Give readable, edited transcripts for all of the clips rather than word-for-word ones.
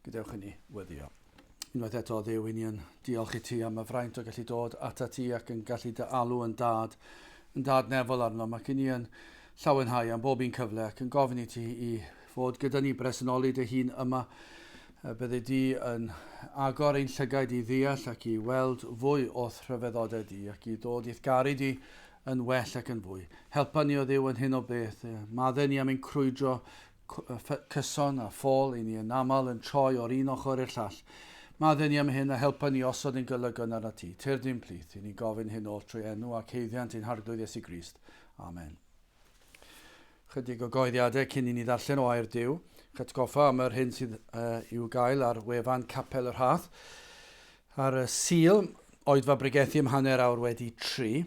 Gadewch i ni weddio. Unwaith eto, Dduw, i ni yn diolch i ti am y fraint o gallu dod ata ti ac yn gallu dy alw yn dad, yn dad nefol arnom, ac i ni yn llawenhau am bob un cyfle ac yn gofyn i ti i fod gyda ni bresennoli dy hun yma. Bydde di yn agor ein llygaid i ddeall ac i weld fwy o'th rhyfeddodau di ac i ddod i'th garu di yn well ac yn fwy. Helpa ni o Dduw yn hyn o beth. Madde ni am ein crwydro cyson a ffôl, i ni yn aml yn troi o'r un ochr i'r llall. Maddau ni am hyn a helpa ni osod ein golygon arnat ti. Tyrd i'n plith, i ni'n gofyn hyn oll trwy enw ac haeddiant ein Harglwydd Iesu Grist. Amen. Chydig o goeddiadau cyn i ni ddarllen o air Duw. Chytgoffa am yr hyn sydd uh, i'w gael ar wefan Capel y Rhath. Ar y Sul, oedfa bregethu am hanner awr wedi tri.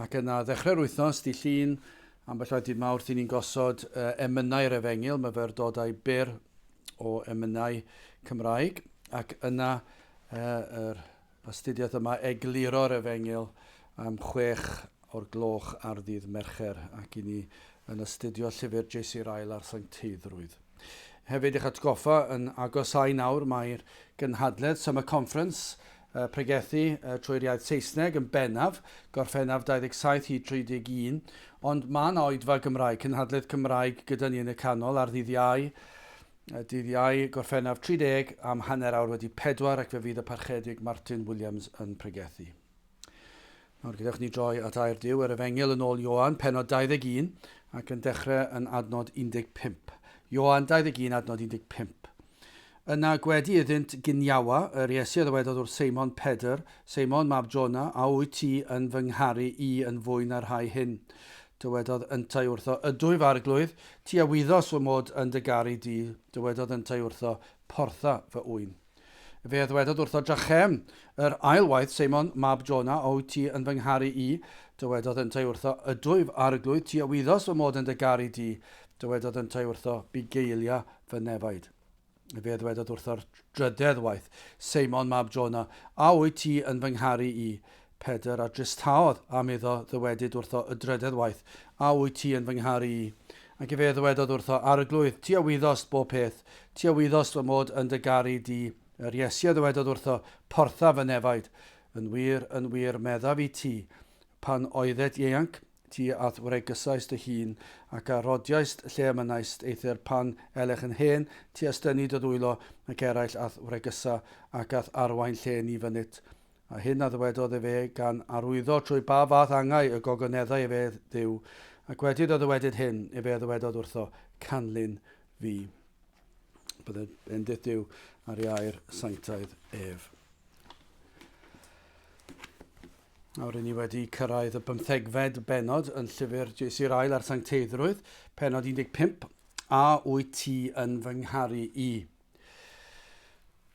Ac yna ddechrau'r wythnos, dydd Llun, ambell waith dydd Mawrth, i ni'n gosod uh, emynau'r Efengyl, myfyrdodau byr o emynau Cymraeg. Ac yna uh, yr astudiaeth yma egluro'r Efengyl am chwech o'r gloch ar ddydd Mercher ac i ni yn astudio llyfr J.C. Ryle ar sancteiddrwydd. Hefyd eich atgoffa yn agosáu nawr mae'r gynhadledd Summer Conference pregethu trwy'r iaith Saesneg yn bennaf, Gorffennaf 27 hyd 31, ond mae yna oedfa Gymraeg, cynhadledd Cymraeg gyda ni yn y canol ar ddydd Iau, dydd Iau Gorffennaf 30 am hanner awr wedi pedwar ac fe fydd y Parchedig Martin Williams yn pregethu. Nawr gadewch ni droi at air Duw, yr Efengyl yn ôl Ioan, pennod 21, ac yn dechrau yn adnod 15. Ioan 21, adnod 15. Yna gwedi iddynt giniawa, yr Iesu a ddywedodd wrth Seimon Pedr, Seimon, mab Jona, a wyt ti yn fy ngharu i yn fwy na'r rhai hyn? Dywedodd yntau wrtho, Ydwyf, Arglwydd, ti a wyddos fy mod yn dy garu di. Dywedodd yntau wrtho, Portha fy ŵyn. Fe a ddwedodd wrtho Drachem, Yr ail waith, Seimon, mab Jona, a wyt ti yn fy ngharu i? Dywedodd yntau wrtho, Ydwyf, Arglwydd, ti a wyddost fy mod yn dy garu di. Dywedodd yntau wrtho, Bugeilia fy nefaid. Fe a ddwedodd wrtho'r drydedd waith, Seimon, mab Jona, a wyt ti yn fy ngharu i? Pedr a dristhaodd am iddo ddywedyd wrtho y drydedd waith, A wyt ti yn fy ngharu i? Ac efe a ddywedodd wrtho, Arglwydd, ti a wyddost bob peth, ti a wyddost fy mod yn dy garu di. Yr Iesu a ddywedodd wrtho, Portha fy nefaid. Yn wir, yn wir, meddaf i ti, pan oeddet ieuanc, ti a'th wregysaist dy hun, ac a rodiaist lle y mynaist, eithr pan elech yn hen, ti a stynni dy ddwylo, ac eraill a'th wregysa, ac a'th arwain lle ni fynnit. A hyn a ddywedodd efe, gan arwyddo trwy ba fath angau y gogoneddai efe Dduw. Ac wedi iddo ddywedyd hyn, efe a ddywedodd wrtho, Canlyn fi. Bydde bendith Duw ar ei air sanctaidd ef. Nawr, ni wedi cyrraedd y bymthegfed bennod yn llyfr J.C. Ryle ar sancteiddrwydd, pennod 15, A wyt ti yn fy ngharu i?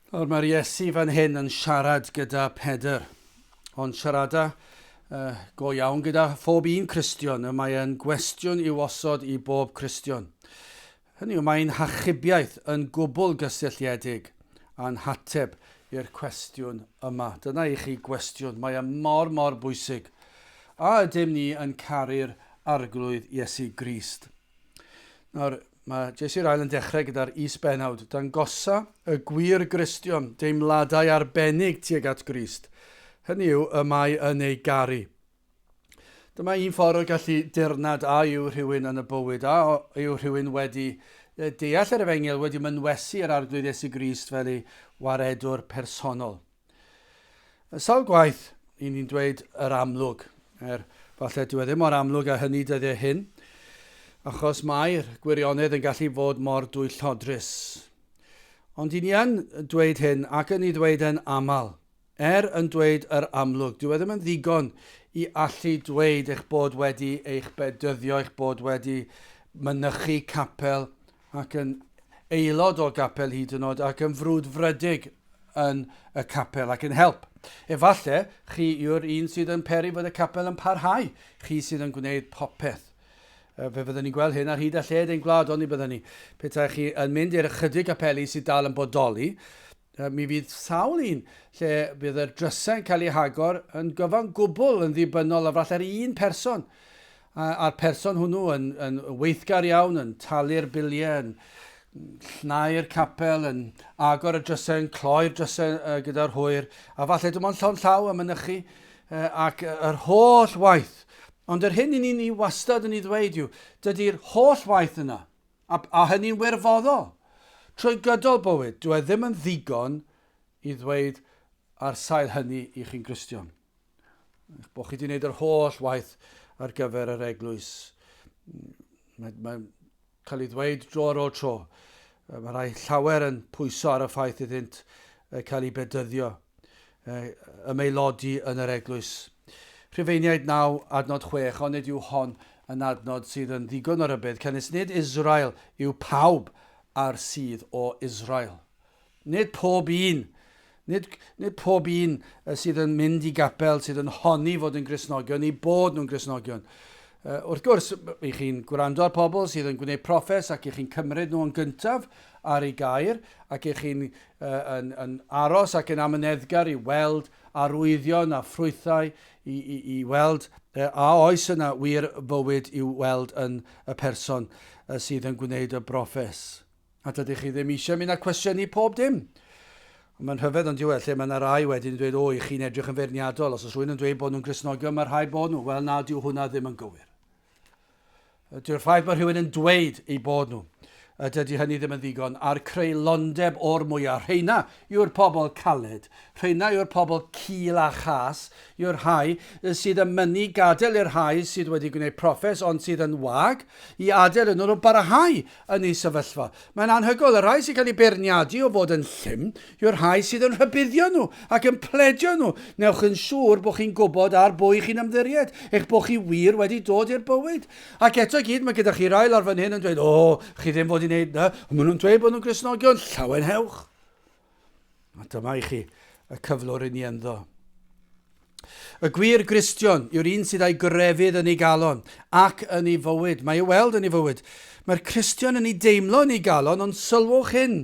Nawr mae'r Iesu fan hyn yn siarad gyda Pedr, ond siarada uh, go iawn gyda phob un Cristion, y mae yn gwestiwn i'w osod i bob Cristion. Hynny yw, mae'n hachubiaeth yn gwbl gysylltiedig â'n hateb i'r cwestiwn yma. Dyna i chi gwestiwn, mae e mor, mor bwysig. A ydym ni yn caru'r Arglwydd Iesu Grist? Nawr, mae J.C. Ryle yn dechrau gyda'r is-bennawd, Dangosa y gwir Gristion deimladau arbennig tuag at Grist. Hynny yw, y mae yn ei garu. Dyma un ffordd o gallu dirnad a yw rhywun yn y bywyd, a yw rhywun wedi deall yr efengyl, wedi mynwesu yr Arglwydd Iesu Grist fel ei waredwr personol. Sawl gwaith i ni'n dweud yr amlwg, er falle dyw e ddim mor amlwg â hynny dyddiau hyn, achos mae'r gwirionedd yn gallu fod mor dwyllodrus. Ond i ni yn dweud hyn ac yn ei ddweud yn aml, er yn dweud yr amlwg, dyw e ddim yn ddigon i allu dweud eich bod wedi eich bedyddio, eich bod wedi mynychu capel ac yn aelod o gapel hyd yn oed ac yn frwdfrydig yn y capel ac yn help. Efallai chi yw'r un sydd yn peri fod y capel yn parhau, chi sydd yn gwneud popeth. Fe fyddwn ni'n gweld hyn ar hyd a lled ein gwlad, oni byddwn ni? Petai chi yn mynd i'r ychydig capeli sydd dal yn bodoli, Mi fydd sawl un lle bydd y drysau'n cael eu hagor yn gyfan gwbl yn ddibynnol ar falle'r un person. A'r person hwnnw yn, yn weithgar iawn, yn talu'r biliau, yn llnau'r capel, yn agor y drysau, yn cloi'r drysau gyda'r hwyr, a falle dim ond llond llaw yn mynychu, ac yr holl waith. Ond yr hyn i ni wastad yn ei ddweud yw, dydy'r holl waith yna, a, a hynny'n wirfoddol, trwy gydol bywyd, dyw e ddim yn ddigon i ddweud ar sail hynny i chi'n Gristion. Eich bod chi wedi gwneud yr holl waith ar gyfer yr eglwys. Mae, mae cael ei ddweud dro ar ôl tro. Mae rhai llawer yn pwyso ar y ffaith iddynt cael eu bedyddio, ymaelodi yn yr eglwys. Rhufeiniaid 9, adnod 6, onid yw hon yn adnod sydd yn ddigon o rybudd, canys nid Israel yw pawb a'r sydd o Israel. Nid pob un, nid, nid pob un sydd yn mynd i gapel, sydd yn honni fod yn Gristnogion, eu bod nhw'n Gristnogion. Wrth gwrs, i chi'n gwrando ar pobl sydd yn gwneud proffes ac i chi'n cymryd nhw yn gyntaf ar ei gair ac i chi'n uh, yn, yn aros ac yn amyneddgar i weld arwyddion a ffrwythau i, i, i weld uh, a oes yna wir fywyd i'w weld yn y person uh, sydd yn gwneud y broffes. A dydych chi ddim eisiau mynd a cwestiynu pob dim. Ond mae'n rhyfedd ond yw e, lle mae yna rai wedyn yn dweud, o, i chi'n edrych yn feirniadol. Os oes rhywun yn dweud bod nhw'n Gristnogion, mae rhaid bod nhw. Wel, na, dyw hwnna ddim yn gywir. Dyw'r ffaith bod rhywun yn dweud eu bod nhw. Dydy hynny ddim yn ddigon. A'r creulondeb o'r mwyaf. Rheina yw'r pobl caled. Rheina yw'r pobl cul a chas. Yw'r rhai sydd yn mynnu gadael i'r rhai sydd wedi gwneud proffes ond sydd yn wag i adael iddyn nhw barhau yn ei sefyllfa. Mae'n anhygoel, y rhai sy'n cael eu beirniadu o fod yn llym yw'r rhai sydd yn rhybuddio nhw ac yn pledio nhw. Newch yn siŵr bod chi'n gwybod ar bwy chi'n ymddiried, eich bod chi wir wedi dod i'r bywyd. Ac eto i gyd, mae gyda chi rai lawr fan hyn yn dweud, o, chi ddim fod i wneud na, maen nhw'n dweud bod nhw'n Gristnogion, llawenhewch. A dyma i chi y cyflwr i ni ynddo. Y gwir Gristion yw'r un sydd â'i grefydd yn ei galon ac yn ei fywyd. Mae ei weld yn ei fywyd. Mae'r Cristion yn ei deimlo yn ei galon, ond sylwch hyn,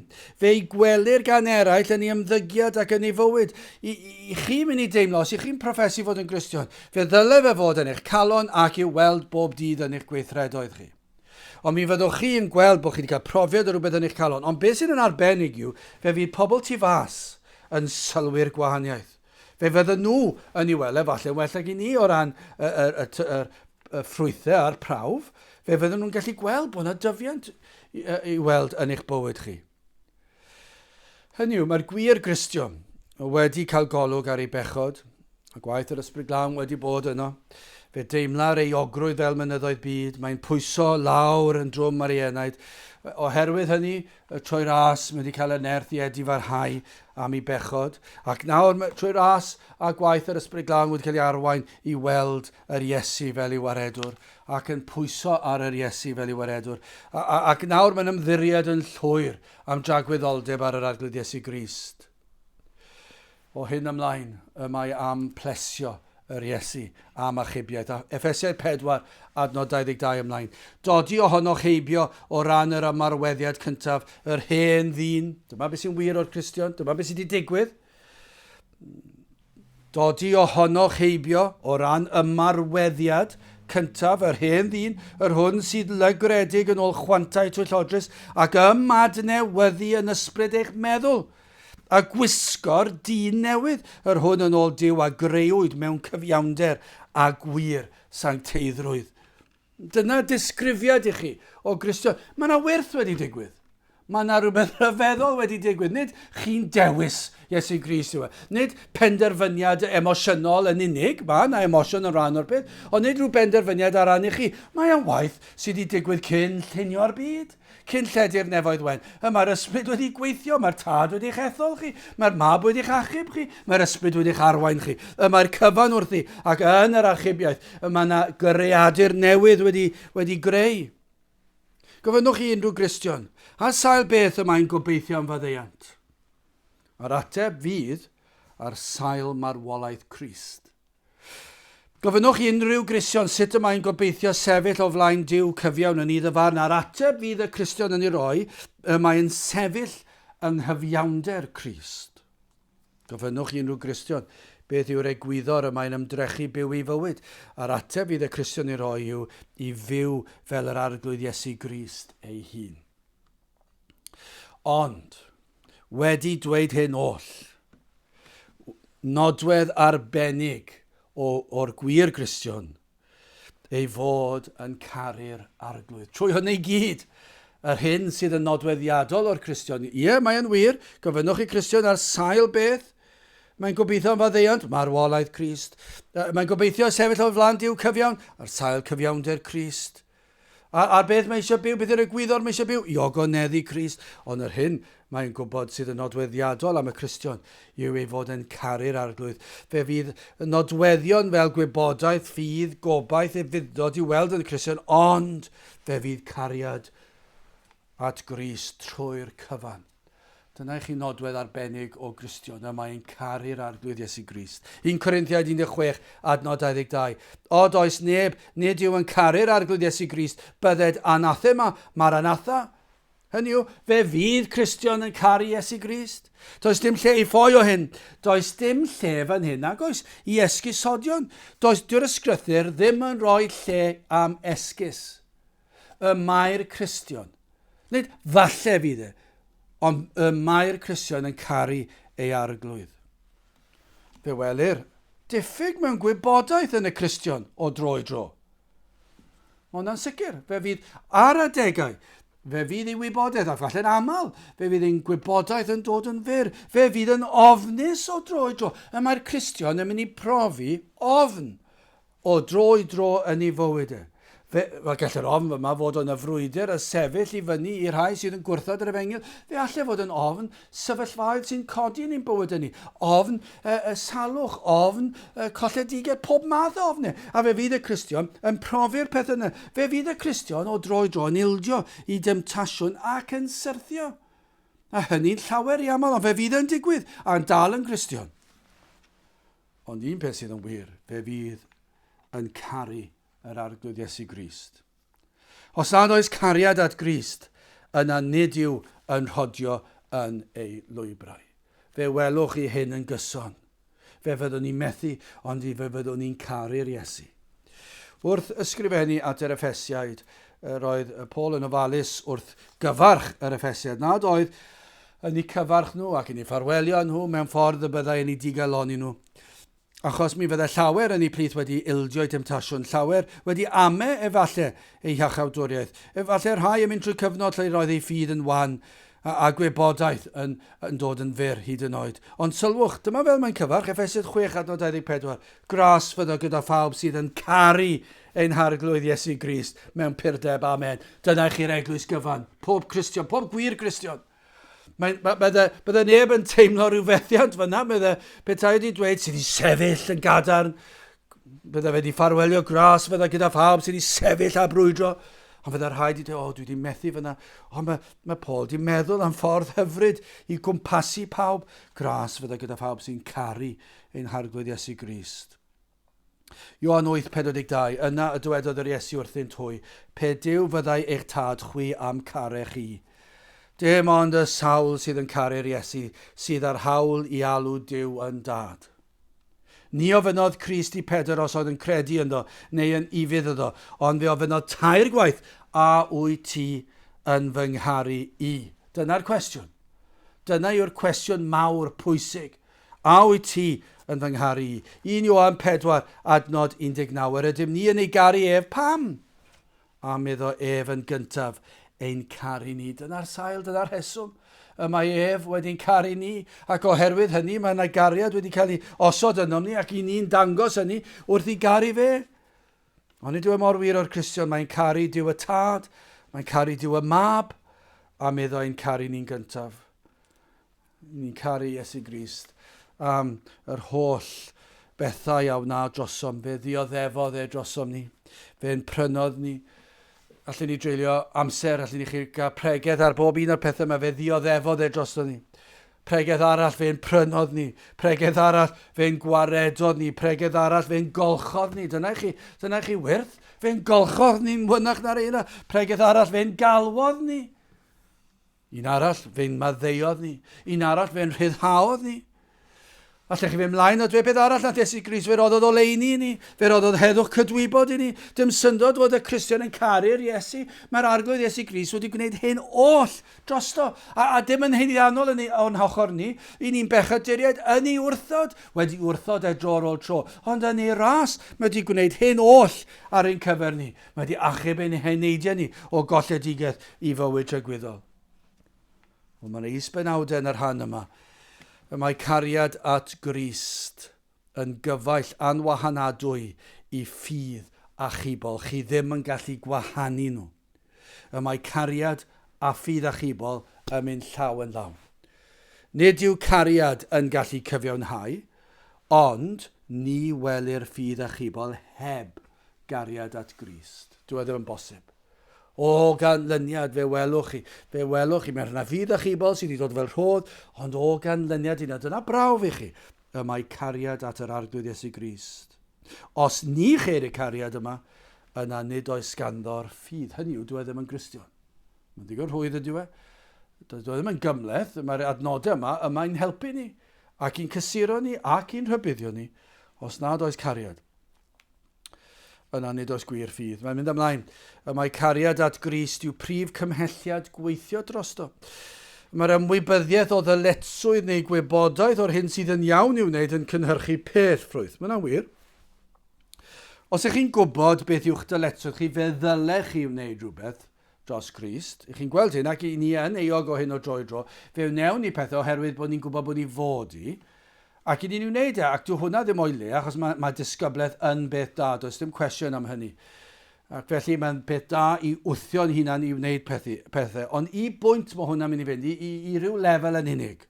fe'i gwelir gan eraill yn ei ymddygiad ac yn ei fywyd. I, i chi mynd i deimlo, os ych chi'n proffesu fod yn Gristion, fe ddyle fe fod yn eich calon ac i'w weld bob dydd yn eich gweithredoedd chi. Ond mi fyddwch chi yn gweld bod chi wedi cael profiad o rhywbeth yn eich calon. Ond beth sydd yn arbennig yw, fe fydd pobl tu fas yn sylwi'r gwahaniaeth. Fe fydden nhw yn ei weld efallai yn well nag i ni o ran y, y, y, y, y ffrwythau a'r prawf. Fe fydden nhw'n gallu gweld bod yna dyfiant i, i weld yn eich bywyd chi. Hynny yw, mae'r gwir Gristion wedi cael golwg ar ei bechod, a gwaith yr Ysbryd Glân wedi bod yno. Fe deimla'r euogrwydd fel mynyddoedd byd, mae'n pwyso lawr yn drwm ar ei enaid. Oherwydd hynny, trwy ras, mae wedi cael y nerth i edifarhau am ei bechod. Ac nawr, trwy ras a gwaith yr Ysbryd Glân wedi cael ei arwain i weld yr Iesu fel ei waredwr, ac yn pwyso ar yr Iesu fel ei waredwr. A, a, ac nawr mae'n ymddiried yn llwyr am dragwyddoldeb ar yr Arglwydd Iesu Grist. O hyn ymlaen, y mae am plesio yr Iesu am achubiaeth. A Effesiaid 4, adnod 22 ymlaen. Dodi ohonoch heibio o ran yr ymarweddiad cyntaf, yr hen ddyn. Dyma beth sy'n wir o'r Cristion, dyma beth sydd wedi digwydd. Dodi ohonoch heibio o ran ymarweddiad cyntaf yr hen ddyn, yr hwn sydd lygredig yn ôl chwantau twyllodrus, ac ymadnewyddu yn ysbryd eich meddwl, a gwisgo'r dyn newydd, yr hwn yn ôl Duw a greuwyd mewn cyfiawnder a gwir sancteiddrwydd. Dyna disgrifiad i chi o Gristion. Mae yna wyrth wedi digwydd. Mae yna rhywbeth rhyfeddol wedi digwydd. Nid chi'n dewis Iesu Grist yw e. Nid penderfyniad emosiynol yn unig. Mae yna emosiwn yn rhan o'r peth. Ond nid rhyw benderfyniad ar ran i chi. Mae e'n waith sydd wedi digwydd cyn llunio'r byd. Cyn lledu'r nefoedd wen. Y mae'r ysbryd wedi gweithio, mae'r tad wedi'ch ethol chi, mae'r mab wedi'ch achub chi, mae'r ysbryd wedi'ch arwain chi. Y mae'r cyfan wrthi, ac yn yr achubiaeth, y mae yna greadur newydd wedi, wedi greu. Gofynnwch i unrhyw Gristion, ar sail beth y mae'n gobeithio am faddeuant? A'r ateb fydd ar sail marwolaeth Crist. Gofynnwch i unrhyw Gristion sut y mae'n gobeithio sefyll o flaen Duw cyfiawn yn nydd y farn, a'r ateb fydd y Cristion yn ei roi, y mae'n sefyll yng nghyfiawnder Crist. Gofynnwch i unrhyw Gristion beth yw'r egwyddor y mae'n ymdrechu byw ei fywyd, a'r ateb fydd y Cristion ei roi yw i fyw fel yr Arglwydd Iesu Grist ei hun. Ond, wedi dweud hyn oll, nodwedd arbennig o, o'r gwir Gristion ei fod yn caru'r Arglwydd. Trwy hynny i gyd, yr hyn sydd yn nodweddiadol o'r Cristion. Ie, mae yn wir, gofynnwch i Cristion ar sail beth mae'n gobeithio am faddeuant, marwolaeth Crist. Mae'n gobeithio sefyll o flaen Duw cyfiawn, ar sail cyfiawnder Crist. Ar beth mae eisiau byw, beth yw'r egwyddor mae eisiau byw? I ogoneddu Crist. Ond yr hyn mae'n gwybod sydd yn nodweddiadol am y Cristion yw ei fod yn caru'r Arglwydd. Fe fydd nodweddion fel gwybodaeth, ffydd, gobaith, ufudd-dod i'w weld yn y Cristion, ond fe fydd cariad at Grist trwy'r cyfan. Dyna i chi nodwedd arbennig o Gristion, y mae'n caru'r Arglwydd Iesu Grist. 1 Corinthiaid 16, adnod 22. Od oes neb, nid yw yn caru'r Arglwydd Iesu Grist, bydded anathema, maranatha. Hynny yw, fe fydd Cristion yn caru Iesu Grist. Does dim lle i ffoi o hyn. Does dim lle fan hyn, nag oes, i esgusodion. Does, dyw'r ysgrythur ddim yn rhoi lle am esgus. Y mae'r Cristion, nid falle fydd e, ond y mae'r Cristion yn caru ei arglwydd. Fe welir diffyg mewn gwybodaeth yn y Cristion o dro i dro. Mae hwnna'n sicr. Fe fydd ar adegau, fe fydd ei wybodaeth, a falle'n aml, fe fydd ein gwybodaeth yn dod yn fyr. Fe fydd yn ofnus o dro i dro. Y mae'r Cristion yn mynd i profi ofn. O dro i dro yn ei fywyd e. Fe, wel, gall yr ofn yma fod yn y frwydr a sefyll i fyny i'r rhai sydd yn gwrthod yr efengyl. Fe allai fod yn ofn sefyllfaoedd sy'n codi yn ein bywyd ni. Ofn y, y salwch, ofn y colledigaeth, pob math o ofn. A fe fydd y Cristion yn profi'r peth yna. Fe fydd y Cristion o dro i dro yn ildio i demtasiwn ac yn syrthio. A hynny'n llawer i aml, ond fe fydd yn digwydd, a'n dal yn Gristion. Ond un peth sydd yn wir, fe fydd yn caru yr Arglwydd Iesu Grist. Os nad oes cariad at Grist, yna nid yw yn rhodio yn ei lwybrau. Fe welwch chi hyn yn gyson. Fe fyddwn ni'n methu, ond fe fyddwn ni'n caru'r Iesu. Wrth ysgrifennu at yr Effesiaid, roedd Paul yn ofalus wrth gyfarch yr Effesiaid nad oedd yn eu cyfarch nhw ac yn eu ffarwelio nhw mewn ffordd y byddai yn eu digalonni nhw. Achos mi fyddai llawer yn eu plith wedi ildio i demtasiwn, llawer wedi ame efallai eu hiachawdwriaeth, efallai rhai yn mynd trwy cyfnod lle roedd eu ffydd yn wan a, a gwybodaeth yn, yn dod yn fyr hyd yn oed. Ond sylwch, dyma fel mae'n cyfarch, Effesydd 6 adnod 24, Gras fyddo gyda phawb sydd yn caru ein Harglwydd Iesu Grist mewn purdeb. Amen. Dyna i chi'r eglwys gyfan. Pob Cristion, pob gwir Gristion. Mae, mae, bydde, bydde neb yn teimlo rhyw fethiant fyna, bydde petai wedi dweud sydd wedi sefyll yn gadarn, bydde wedi ffarwelio gras, fydde gyda phawb sydd wedi sefyll a brwydro. Ond fydde rhaid i dweud, o, dwi wedi methu fyna. Ond mae, mae Paul wedi meddwl am ffordd hyfryd i gwmpasu pawb. Gras fydde gyda phawb sy'n caru ein Harglwydd Iesu Grist. Ioan 8:42 Yna y dywedodd yr Iesu wrthynt hwy, Pe Duw fyddai eich tad chwi a'm carech i. Dim ond y sawl sydd yn caru'r Iesu sydd â'r hawl i alw Duw yn dad. Ni ofynnodd Crist i Pedr os oedd yn credu ynddo neu yn ufudd iddo, ond fe ofynnodd tair gwaith, A wyt ti yn fy ngharu i? Dyna'r cwestiwn. Dyna yw'r cwestiwn mawr pwysig. A wyt ti yn fy ngharu i? 1 Ioan 4, adnod 19. Yr ydym ni yn ei garu ef, pam? Am iddo ef yn gyntaf ein caru ni. Dyna'r sail, dyna'r rheswm. Y mae ef wedi'n caru ni, ac oherwydd hynny mae yna gariad wedi cael ei osod ynom ni, ac i ni'n dangos hynny wrth i garu fe. Ond nid yw e mor wir o'r Cristion, mae'n caru Duw y Tad, mae'n caru Duw y Mab, am iddo ein caru ni'n gyntaf. Ni'n caru Iesu Grist am yr holl bethau a wna drosom. Fe ddioddefodd e drosom ni. Fe'n prynodd ni. Allen ni dreulio amser, allen ni chi gael pregeth ar bob un o'r pethau yma. Fe ddioddefodd e drosom ni. Pregeth arall fe'n prynodd ni. Pregeth arall fe'n gwaredodd ni. Pregeth arall fe'n golchodd ni. Dyna chi, dyna chi wyrth. Fe'n golchodd ni'n wynach na'r eira. Pregeth arall fe'n galwodd ni. Un arall, fe'n maddeuodd ni. Un arall, fe'n rhyddhaodd ni. Allech chi fynd mlaen a dweud beth arall nath Iesu Grist, fe roddodd oleuni i ni, fe roddodd heddwch cydwybod i ni. Dim syndod fod y Cristion yn caru'r Iesu. Mae'r Arglwydd Iesu Grist wedi gwneud hyn oll drosto. A, a dim yn haeddiannol yn ei, o'n hochr ni. I ni'n bechaduriaid yn ei wrthod, wedi wrthod e dro ar ôl tro. Ond yn ei ras, mae wedi gwneud hyn oll ar ein cyfer ni. Mae wedi achub ein heneidiau ni o golledigaeth i fywyd tragwyddol. Wel, mae yna is-benawdau yn y rhan yma. Y mae cariad at Grist yn gyfaill anwahanadwy i ffydd achubol. Chi ddim yn gallu gwahanu nhw. Y mae cariad a ffydd achubol yn mynd llaw yn llaw. Nid yw cariad yn gallu cyfiawnhau, ond ni welir ffydd achubol heb gariad at Grist. Dyw e ddim yn bosib. O ganlyniad, fe welwch chi, fe welwch chi, mae rhywna fydd achubol sydd wedi dod fel rhodd, ond o ganlyniad i na, dyna brawf i chi, y mae cariad at yr Arglwydd Iesu Grist. Os ni cheir y cariad yma, yna nid oes ganddo'r ffydd. Hynny yw, dyw e ddim yn Gristion. Mae'n ddigon rhwydd ydyw e. Dyw e ddim yn gymhleth, mae'r adnodau yma yma i'n helpu ni, ac i'n cysuro ni, ac i'n rhybuddio ni, os nad oes cariad. Yna nid oes gwir ffydd. Mae'n mynd ymlaen. Y mae cariad at Grist yw prif cymhelliad gweithio drosto. Mae'r ymwybyddiaeth o ddyletswydd neu gwybodaeth o'r hyn sydd yn iawn i'w wneud yn cynhyrchu pell ffrwyth. Mae hwnna'n wir. Os ych chi'n gwybod beth yw'ch dyletswydd chi, fe ddylech chi wneud rhywbeth dros Grist. Ych chi'n gweld hyn, ac i ni yn euog o hyn o dro i dro. Fe wnewn ni pethau oherwydd bod ni'n gwybod bod ni fod i. Ac i ni'n ei wneud e, ac dyw hwnna ddim o'i le, achos mae, mae disgyblaeth yn beth da, does dim cwestiwn am hynny. Ac felly mae'n peth da i wthio'n hunan i wneud pethu, pethau, ond i bwynt mae hwnna'n mynd i fynd, i, i, i ryw lefel yn unig.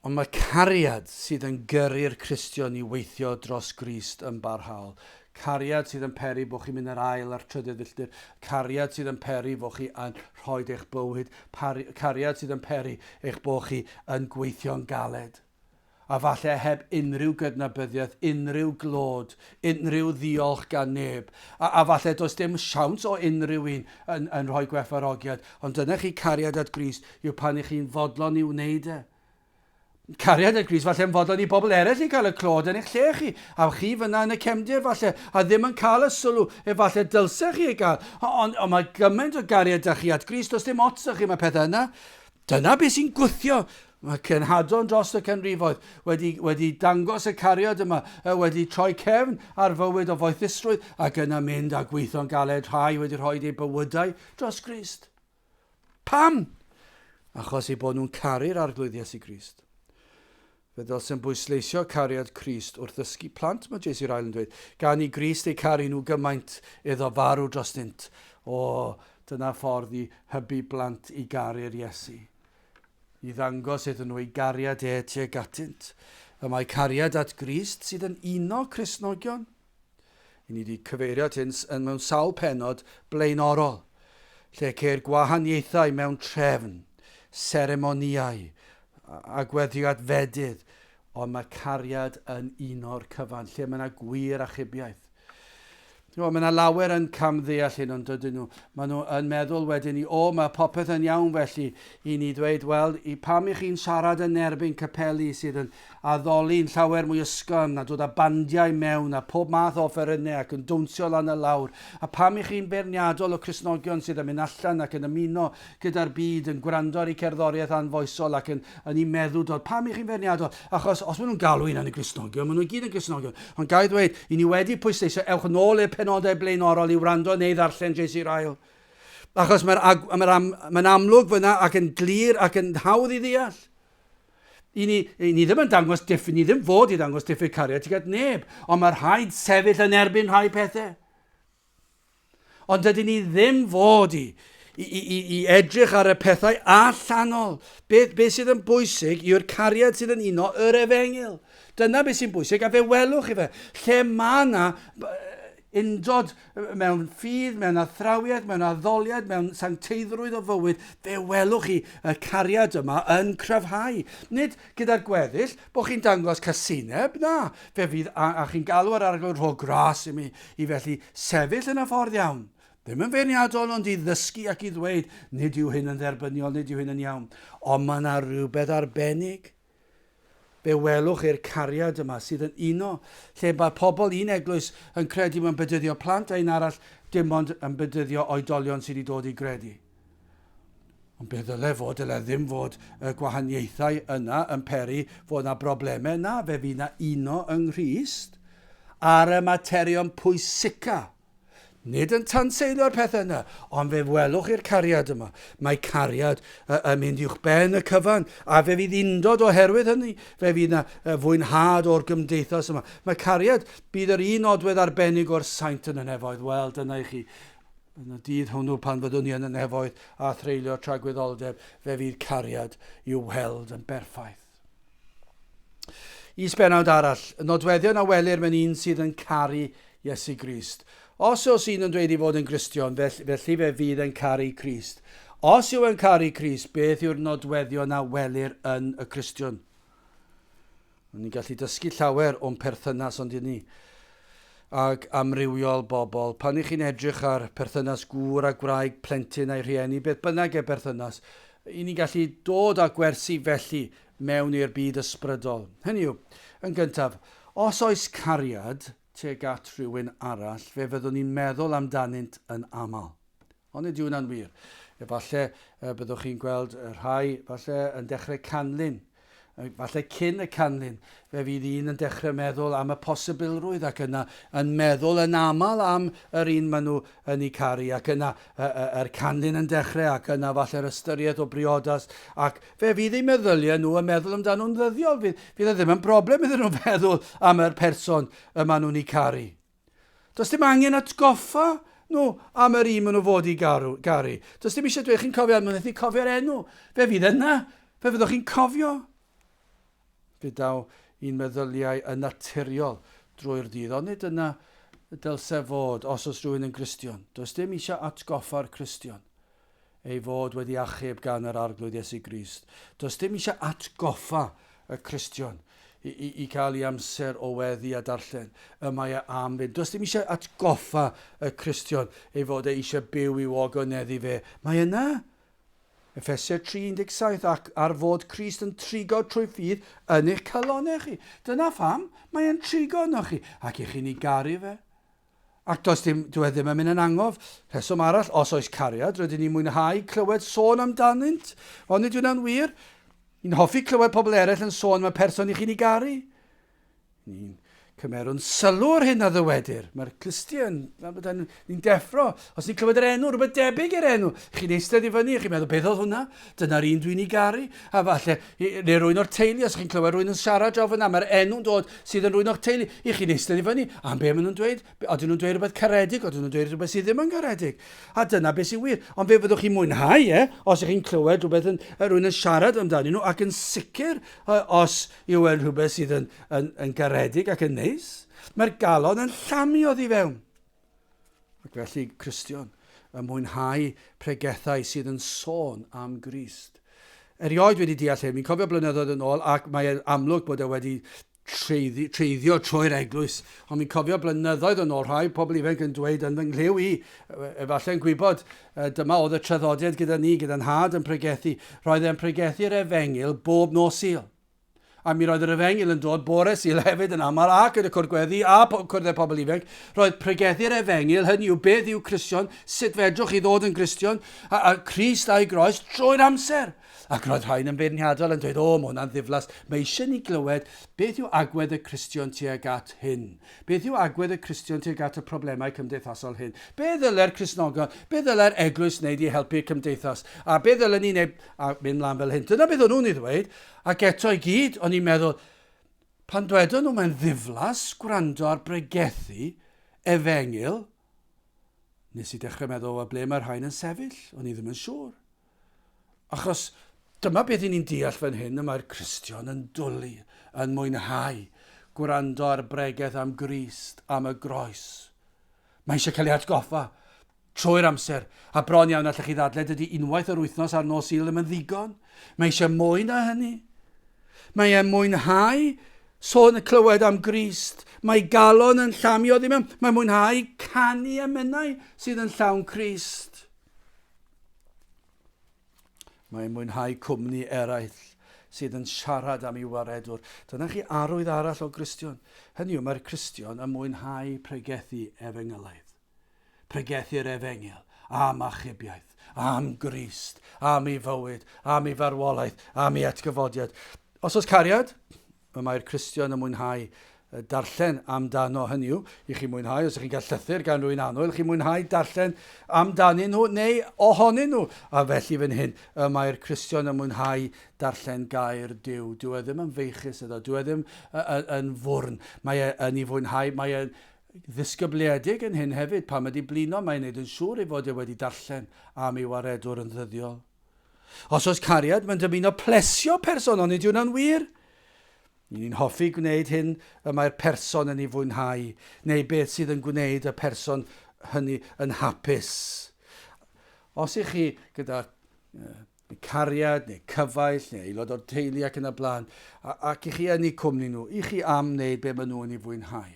Ond mae cariad sydd yn gyrru'r Cristion i weithio dros Grist yn barhaol. Cariad sydd yn peri bod chi'n mynd yr ail a'r trydydd filltir. Cariad sydd yn peri fod chi yn rhoi eich bywyd. Pari, cariad sydd yn peri eich bod chi yn gweithio'n galed. A falle heb unrhyw gydnabyddiaeth, unrhyw glod, unrhyw ddiolch gan neb. A, a falle does dim siawns o unrhyw un yn, yn rhoi gwerthfawrogiad. Ond dyna chi cariad at Grist yw pan ych chi'n fodlon i wneud e. Cariad at Grist, falle yn fodlon i bobl eraill i gael y clod yn eich lle chi, a chi fyna yn y cefndir falle, a ddim yn cael y sylw efallai dylsech chi ei gael. Ond, ond mae gymaint o gariad da chi at Grist, does dim ots da chi, mae pethau yna. Dyna beth sy'n gwthio. Mae cenhadon dros y canrifoedd wedi, wedi dangos y cariad yma, wedi troi cefn ar fywyd o foethusrwydd ac yna mynd a gweithio'n galed rhai wedi rhoi eu bywydau dros Grist. Pam? Achos eu bod nhw'n caru'r Arglwydd Iesu Grist. Fe ddylsem bwysleisio cariad Crist wrth ddysgu plant, mae J.C. Ryle yn dweud, gan i Grist eu caru nhw gymaint iddo farw drostynt. O, dyna ffordd i hybu blant i garu'r Iesu. I ddangos iddyn nhw ei gariad e tuag atynt. Y mae cariad at Grist sydd yn uno Cristnogion. I ni wedi cyfeirio at hyn yn mewn sawl pennod blaenorol, lle ceir gwahaniaethau mewn trefn, seremonïau, a gweddiad fedydd, ond mae cariad yn un o'r cyfan, lle mae yna gwir achubiaeth. Wel, mae yna lawer yn camddeall hyn, ond dydyn nhw. Maen nhw yn meddwl wedyn i, o, mae popeth yn iawn felly, i ni ddweud, wel, i pam i chi'n siarad yn erbyn capeli sydd yn addoli'n llawer mwy ysgafn a dod â bandiau mewn a pob math o offerynnau ac yn dawnsio lan a lawr. A pam i chi'n beirniadol o Cristnogion sydd yn mynd allan ac yn ymuno gyda'r byd, yn gwrando ar eu cerddoriaeth anfoesol ac yn, yn eu meddwdod. Pam i chi'n feirniadol? Achos os maen nhw'n galw hunan yn Gristnogion, maen nhw i gyd yn Gristnogion. Ond ga i ddweud, i ni wedi pwysleisio, ewch nôl i'r penodau blaenorol i wrando neu ddarllen JC Ryle. Achos mae'r mae am, mae amlwg fyna ac yn glir ac yn hawdd i ddeall. I ni, i ni ddim yn dangos diffyg, ni ddim fod i ddangos diffyg cariad tuag at neb, ond mae rhaid sefyll yn erbyn rhai pethau. Ond dydyn ni ddim fod i, i, i, i edrych ar y pethau allanol. Beth, beth sydd yn bwysig yw'r cariad sydd yn uno yr efengyl. Dyna beth sy'n bwysig, a fe welwch chi fe. Lle mae yna undod mewn ffydd, mewn athrawiaeth, mewn addoliad, mewn sancteiddrwydd o fywyd, fe welwch chi y cariad yma yn cryfhau. Nid gyda'r gweddill bod chi'n dangos casineb, na. Fe fydd, a, a chi'n galw ar arglwydd rho gras i mi, i felly sefyll yn y ffordd iawn. Ddim yn feirniadol, ond i ddysgu ac i ddweud, nid yw hyn yn dderbyniol, nid yw hyn yn iawn. Ond mae yna rhywbeth arbennig. Fe welwch i'r cariad yma sydd yn uno, lle mae pobl un eglwys yn credu mewn bedyddio plant a un arall dim ond yn bedyddio oedolion sydd wedi dod i gredu. Ond be ddyle fod, dyle ddim fod y gwahaniaethau yna yn peri fod yna broblemau. Na, fe fydd yna uno yng Nghrist ar y materion pwysica. Nid yn tanseilio'r pethau yna, ond fe welwch i'r cariad yma. Mae cariad yn mynd uwch ben y cyfan, a fe fydd undod oherwydd hynny. Fe fydd yna fwynhad o'r gymdeithas yma. Mae cariad, bydd yr un nodwedd arbennig o'r saint yn y nefoedd. Wel, dyna i chi. Yn y dydd hwnnw pan fyddwn ni yn y nefoedd a threulio tragwyddoldeb, fe fydd cariad i'w weld yn berffaith. Is-bennawd arall, y nodweddion a welir mewn un sydd yn caru Iesu Grist. Os oes un yn dweud ei fod yn Gristion, felly fe fydd yn caru Crist. Os yw yn caru Crist, beth yw'r nodweddion a welir yn y Cristion? Ni'n gallu dysgu llawer o'n perthynas ond ni ag amrywiol bobl. Pan ych chi'n edrych ar perthynas gŵr a gwraig, plentyn a'i rhieni, beth bynnag e berthynas, i ni'n gallu dod â gwersi felly mewn i'r byd ysbrydol. Hynny yw, yn gyntaf, os oes cariad tuag at rhywun arall, fe fyddwn ni'n meddwl amdanynt yn aml. Onid yw hwnna'n wir? Efallai byddwch chi'n gweld rhai falle yn dechrau canlyn. Falle cyn y canlyn, fe fydd un yn dechrau meddwl am y posibilrwydd ac yna yn meddwl yn aml am yr un maen nhw yn ei caru ac yna yr canlyn yn dechrau ac yna falle'r ystyriaeth o briodas ac fe fydd eu meddyliau nhw yn meddwl amdano'n ddyddiol. Fydd, fydd e ddim yn broblem iddyn nhw feddwl am yr person y maen nhw'n ei caru. Does dim angen atgoffa nhw am yr un maen nhw fod i garu. garu. Does dim eisiau dweud, chi'n cofio, maen nhw'n cofio'r enw. Fe fydd yna. Fe fyddwch chi'n cofio. Fe daw i'n meddyliau yn naturiol drwy'r dydd. Ond nid yna dylse fod os oes rhywun yn Gristion. Does dim eisiau atgoffa'r Cristion ei fod wedi achub gan yr Arglwydd Iesu Grist. Does dim eisiau atgoffa y Cristion i, i, i cael ei amser o weddi a darllen y mae e am fynd. Does dim eisiau atgoffa y Cristion ei fod e eisiau byw i'w ogoneddu fe. Mae yna. Effesiau 3.17 ac ar fod Crist yn trigo trwy ffydd yn eich calonau chi. Dyna pham mae e'n trigo yno chi ac i chi'n ei garu fe. Ac does dim, dyw e ddim yn mynd yn angof. Rheswm arall, os oes cariad, rydyn ni'n mwynhau clywed sôn amdanynt. Ond nid yw'n wir. Ni'n hoffi clywed pobl eraill yn sôn am y person i chi'n ei garu. Ni'n cymerwn sylw o'r hyn a ddywedir. Mae'r clustiau yn... Ni'n deffro. Os ni'n clywed yr enw, rhywbeth debyg i'r enw, chi'n eistedd i fyny, chi'n meddwl, beth oedd hwnna? Dyna'r un dwi'n ei garu. A falle, neu rwy'n o'r teulu, os chi'n clywed rwy'n yn siarad draw fyna, mae'r enw'n dod sydd yn rwy'n o'ch teulu, i chi'n eistedd i fyny, am be maen nhw'n dweud? Odyn nhw'n dweud rhywbeth caredig, odyn nhw'n dweud rhywbeth sydd ddim yn garedig? A dyna beth sy'n wir. Ond fe fyddwch chi'n mwynhau e, os ych chi'n clywed rhywbeth yn, rhywun yn siarad amdanyn nhw, ac yn sicr os yw e'n rhywbeth sydd yn, yn, yn garedig ac yn neis. Mae'r galon yn llamu oddi fewn. Ac felly, Cristion, yn mwynhau pregethau sydd yn sôn am Grist. Erioed wedi deall hyn, mi'n cofio blynyddoedd yn ôl ac mae'n amlwg bod e wedi treiddi, treiddio trwy'r eglwys. Ond mi'n cofio blynyddoedd yn ôl rhai pobl ifanc yn dweud yn fy nghlyw i, efallai yn gwybod, dyma oedd y traddodiad gyda ni, gyda'n nhad yn pregethu. Roedd e'n pregethu'r efengyl bob nos Sul. A mi roedd yr efengyl yn dod bore Sul hefyd yn aml ac yn y cwrdd gweddi a cwrdd pobl ifanc. Roedd pregethu'r efengyl, hynny yw beth yw Cristion, sut fedrwch chi ddod yn Gristion, a, a Crist a'i groes drwy'r amser. Ac roedd rhain yn feirniadol yn dweud, o, mae hwnna'n ddiflas. Mae eisiau ni glywed beth yw agwedd y Cristion tuag at hyn. Beth yw agwedd y Cristion tuag at y problemau cymdeithasol hyn? Be ddylai'r Cristnogion, be ddylai'r eglwys wneud i helpu cymdeithas? A be ddylen ni wneud a mynd mlaen fel hyn? Dyna beth o'n nhw'n ei ddweud. Ac eto i gyd, o'n i'n meddwl, pan dwedon nhw mae'n ddiflas gwrando ar bregethu efengyl, nes i dechrau meddwl, wel, ble mae'r rhain yn sefyll? O'n i ddim yn siŵr. Achos dyma beth i ni'n deall fan hyn, y mae'r Cristion yn dwlu, yn mwynhau gwrando ar bregeth am Grist, am y groes. Mae eisiau cael ei atgoffa trwy'r amser, a bron iawn allech chi ddadle dydy unwaith yr wythnos ar nos Sul ddim yn ddigon. Mae eisiau mwy na hynny. Mae e'n mwynhau sôn y clywed am Grist. Mae galon yn llamu oddi mewn. Mae'n mwynhau canu emynau sydd yn llawn Crist. Mae'n mwynhau cwmni eraill sydd yn siarad am ei waredwr. Dyna chi arwydd arall o Gristion. Hynny yw, mae'r Cristion yn mwynhau pregethu efengylaidd. Pregethu'r efengyl am achubiaeth, am Grist, am ei fywyd, am ei farwolaeth, am ei atgyfodiad. Os oes cariad, y mae'r Cristion yn mwynhau darllen amdano, hynny yw, i chi mwynhau, os ydych chi'n cael llythyr gan rwy'n annwyl, chi'n mwynhau darllen amdanyn nhw neu ohonyn nhw. A felly fan hyn, y mae'r Cristion yn mwynhau darllen gair Duw. Dyw e ddim yn feichus iddo, dyw e ddim yn fwrn. Mae e yn ei fwynhau, mae e'n ddisgybliedig yn hyn hefyd. Pan mae wedi blino, mae'n neud yn siŵr ei fod e wedi darllen am ei waredwr yn ddyddiol. Os oes cariad, mae'n dymuno plesio person, ond nid yw hwnna'n wir. Ni'n ni'n hoffi gwneud hyn y mae'r person yn ei fwynhau, neu beth sydd yn gwneud y person hynny yn hapus. Os ych chi gyda cariad neu cyfaill neu aelod o'r teulu ac yn y blaen, ac i chi yn eu cwmni nhw, i chi am wneud be maen nhw yn ei fwynhau.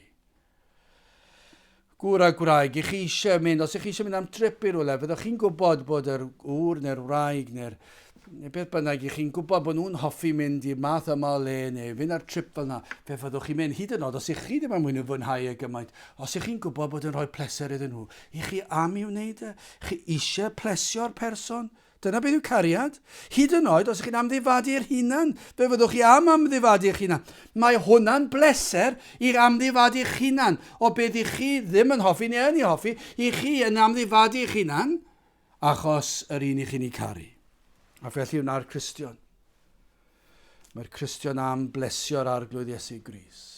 Gŵr a gwraig, i chi eisiau mynd, os ych chi eisiau mynd am trip i rywle, fyddwch chi'n gwybod bod yr gŵr neu'r wraig neu'r neu beth bynnag, i chi'n gwybod bod nhw'n hoffi mynd i'r math yma o le neu fynd ar trip fel yna, fe fyddwch chi'n mynd, hyd yn oed os ych chi ddim yn mwyn fwynhau e gymaint, os ych chi'n gwybod bod yn rhoi pleser iddyn nhw, i chi am i wneud e, chi eisiau plesio'r person, Dyna beth yw cariad. Hyd yn oed os ych chi'n amddifadu eich hunan, fe fyddwch chi am amddifadu eich hunan. Mae hwnna'n bleser i'ch amddifadu eich hunan o beth i chi ddim yn hoffi neu yn ei hoffi, i chi yn amddifadu eich hunan achos yr un i chi'n ei caru. A felly wna'r Cristion. Mae'r Cristion am blesio'r Arglwydd Iesu Grist.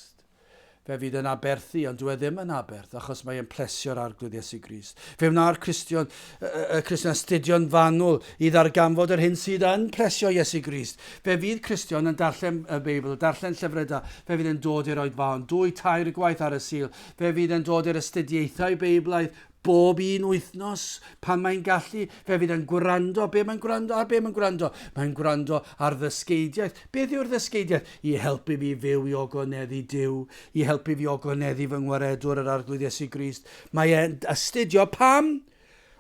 Fe fydd yn aberthu, ond dyw e ddim yn aberth, achos mae e'n plesio'r Arglwydd Iesu Grist. Fe wna'r Cristion, y, y Cristion astudio'n fanwl i ddarganfod yr hyn sydd yn plesio Iesu Grist. Fe fydd Cristion yn darllen y Beibl, darllen llyfrau da, fe fydd yn dod i'r oedfaon, dwy, tair gwaith ar y Sul. Fe fydd yn dod i'r astudiaethau Beiblaidd, Bob un wythnos, pan mae'n gallu, fe fydd yn gwrando. Be mae'n gwrando ar? Be mae'n gwrando? Mae'n gwrando ar ddysgeidiaeth. Beth yw'r ddysgeidiaeth? I helpu fi fyw i ogoneddu Duw, i helpu fi ogoneddu fy ngwaredwr yr Arglwydd Iesu Grist. Mae e'n astudio pam?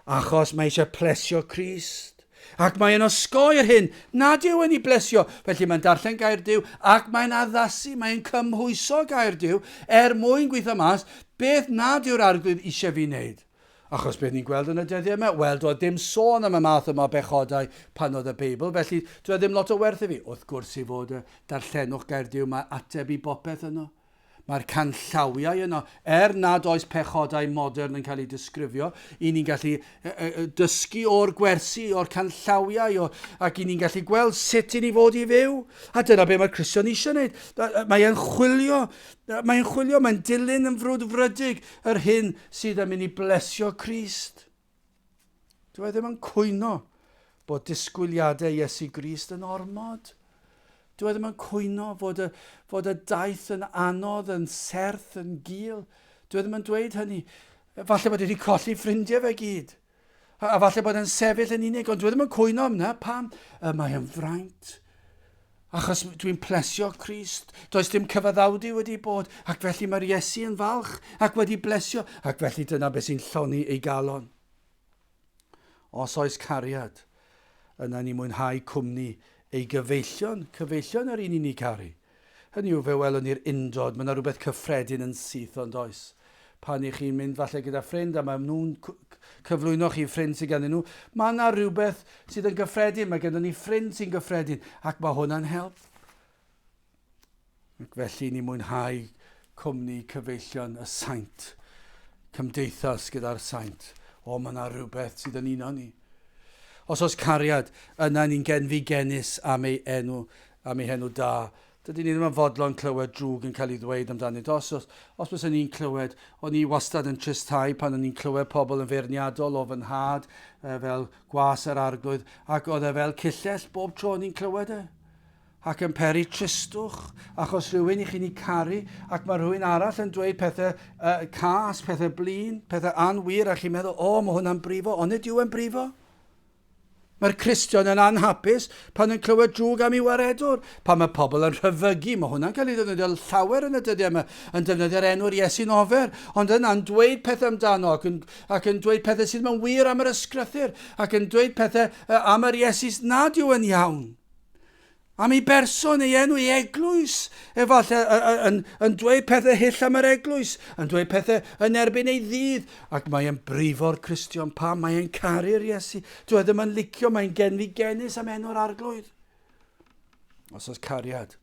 Achos mae eisiau plesio Crist. Ac mae e'n osgoi'r hyn nad yw yn ei blesio. Felly mae'n darllen gair Duw ac mae'n addasu, mae'n cymhwyso gair Duw er mwyn gweithio mas beth nad yw'r Arglwydd eisiau fi wneud. Achos beth ni'n gweld yn y dyddiau yma? Wel, doedd dim sôn am y math yma o bechodau pan oedd y Beibl, felly doedd ddim lot o werth i fi. Wrth gwrs i fod y darllenwch gair Duw, mae ateb i bopeth yno. Mae'r canllawiau yno, er nad oes pechodau modern yn cael eu disgrifio, i ni'n gallu dysgu o'r gwersi, o'r canllawiau, o, ac i ni'n gallu gweld sut i ni fod i fyw. A dyna be mae'r Cristion eisiau gwneud. Mae e'n chwilio, mae'n chwilio, mae'n dilyn yn frwdfrydig yr hyn sydd yn mynd i blesio Crist. Dyw e ddim yn cwyno bod disgwyliadau Iesu Grist yn ormod. Dyw e ddim yn cwyno fod y, fod y daith yn anodd, yn serth, yn gul. Dyw e ddim yn dweud hynny. Falle bod wedi colli ffrindiau fe gyd. A, a falle bod e'n sefyll yn unig, ond dyw e ddim yn cwyno am yna. Pam? Y mae yn fraint. Achos dwi'n plesio Crist, does dim cyfaddawdu wedi bod, ac felly mae'r Iesu yn falch ac wedi blesio, ac felly dyna beth sy'n llonni ei galon. Os oes cariad, yna ni mwynhau cwmni ei gyfeillion, cyfeillion yr un i ni caru. Hynny yw, fe welwn ni'r undod, mae yna rhywbeth cyffredin yn syth ond oes. Pan i chi'n mynd falle gyda ffrind a mae nhw'n cyflwyno chi ffrind sydd ganddyn nhw, mae yna rhywbeth sydd yn gyffredin, mae gennym ni ffrind sy'n gyffredin, ac mae hwnna'n help. Ac felly ni mwynhau cwmni cyfeillion y saint, cymdeithas gyda'r saint. O, mae yna rhywbeth sydd yn uno ni. Os oes cariad, yna ni'n genfigennus am ei enw, am ei henw da. Dydyn ni ddim yn fodlon clywed drwg yn cael ei ddweud amdanynt. Os, os, os bysen ni'n clywed, o'n i wastad yn tristhau pan o'n i'n clywed pobl yn feirniadol o fy nhad fel gwas yr arglwydd, ac oedd e fel cyllell bob tro o'n i'n clywed e. Ac yn peri tristwch, achos rhywun i chi'n ei caru, ac mae rhywun arall yn dweud pethau uh, cas, pethau blin, pethau anwir, a chi'n meddwl, o, oh, mae hwnna'n brifo, ond nid yw e'n brifo. Mae'r Cristion yn anhapus pan yn clywed drwg am ei waredwr. Pan mae pobl yn rhyfygu, mae hwnna'n cael ei ddefnyddio llawer yn y dyddiau yma, yn defnyddio'r enw'r Iesu'n ofer, ond yna'n dweud pethau amdano ac yn, ac yn dweud pethau sydd mewn wir am yr ysgrythur ac yn dweud pethau am yr Iesu nad yw yn iawn. Am ei berson, ei enw, ei eglwys, efallai yn, yn dweud pethau hyll am yr eglwys, yn dweud pethau yn erbyn ei ddydd, ac mae e'n brifo'r Cristion pam, mae e'n caru'r Iesu. Dwi e ddim yn licio, mae'n genfigenus am enw'r arglwydd. Os oes cariad,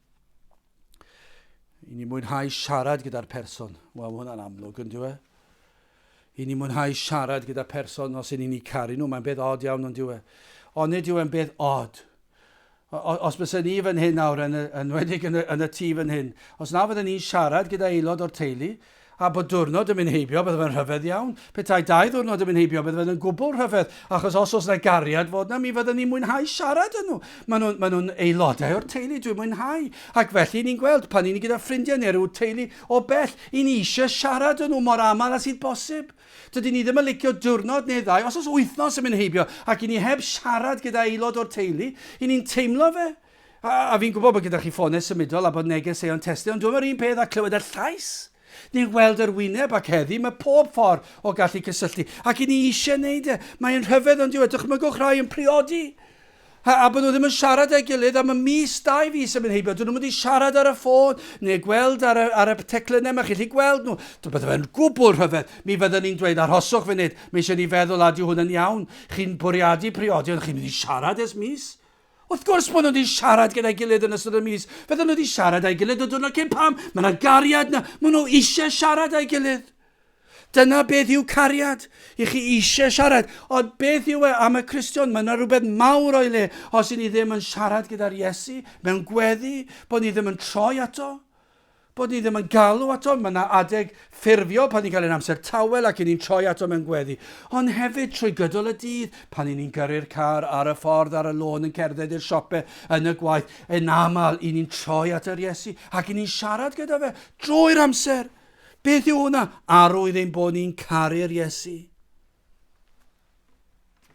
i ni mwynhau siarad gyda'r person. Wel, mae hwnna'n amlwg, yn dyw e? I ni mwynhau siarad gyda person os y'n ni'n caru nhw, mae'n beth od iawn, ond dyw e? Ond nid yw e'n beth od Os bysen ni fan hyn nawr, yn, yn wedig yn y, yn y tŷ fan hyn, os na fydden ni'n siarad gyda aelod o'r teulu, a bod diwrnod yn mynd heibio, bydde fe'n rhyfedd iawn. Petai dau ddiwrnod yn mynd heibio, bydde fe'n gwbl rhyfedd, achos os oes yna gariad fod yna, mi fydden ni'n mwynhau siarad â nhw. Maen nhw'n maen nhw aelodau o'r teulu, dwi'n mwynhau. Ac felly ni'n gweld, pan ni'n gyda ffrindiau neu rhyw teulu o bell, i ni eisiau siarad â nhw mor aml â sydd bosib. Dydyn ni ddim yn licio diwrnod neu ddau, os oes wythnos yn mynd heibio ac i ni heb siarad gyda aelod o'r teulu, i ni'n teimlo fe. A, a fi'n gwybod bod gyda chi ffonau symudol a bod negeseuon testun, ond dwi'n yr un peth â clywed y llais neu weld yr wyneb ac heddi mae pob ffordd o gallu cysylltu. Ac i ni eisiau wneud e. Mae'n rhyfedd ond yw e. Dychmygwch rhai yn priodi. A, a bod nhw ddim yn siarad â'i gilydd am y mis, dau fis yn mynd heibio. Dyn nhw'n mynd i siarad ar y ffôn neu gweld ar y, ar y teclynnau, mae chi'n gallu gweld nhw. Dyn bydde fe'n gwbl rhyfedd. Mi fydden ni'n dweud, arhoswch funud, mae eisiau ni feddwl a di hwn yn iawn. Chi'n bwriadu priodi, ond chi'n mynd i siarad ers mis? Wrth gwrs bod nhw wedi siarad gyda'i gilydd yn ystod y mis. Fydden nhw wedi siarad â'i gilydd y diwrnod cyn pam. Mae yna gariad yna. Maen nhw eisiau siarad â'i gilydd. Dyna beth yw cariad. I chi eisiau siarad. Ond beth yw e am y Cristion? Mae yna rhywbeth mawr o'i le os i ni ddim yn siarad gyda'r Iesu mewn gweddi, bod ni ddim yn troi ato, bod ni ddim yn galw ato. Mae yna adeg ffurfiol pan ni'n cael ein amser tawel ac i ni'n troi ato mewn gweddi. Ond hefyd trwy gydol y dydd, pan i ni'n gyrru'r car ar y ffordd, ar y lôn, yn cerdded i'r siope, yn y gwaith, yn aml i ni'n troi at yr Iesu ac i ni'n siarad gyda fe drwy'r amser. Beth yw hwnna? Arwydd ein bod ni'n caru'r Iesu.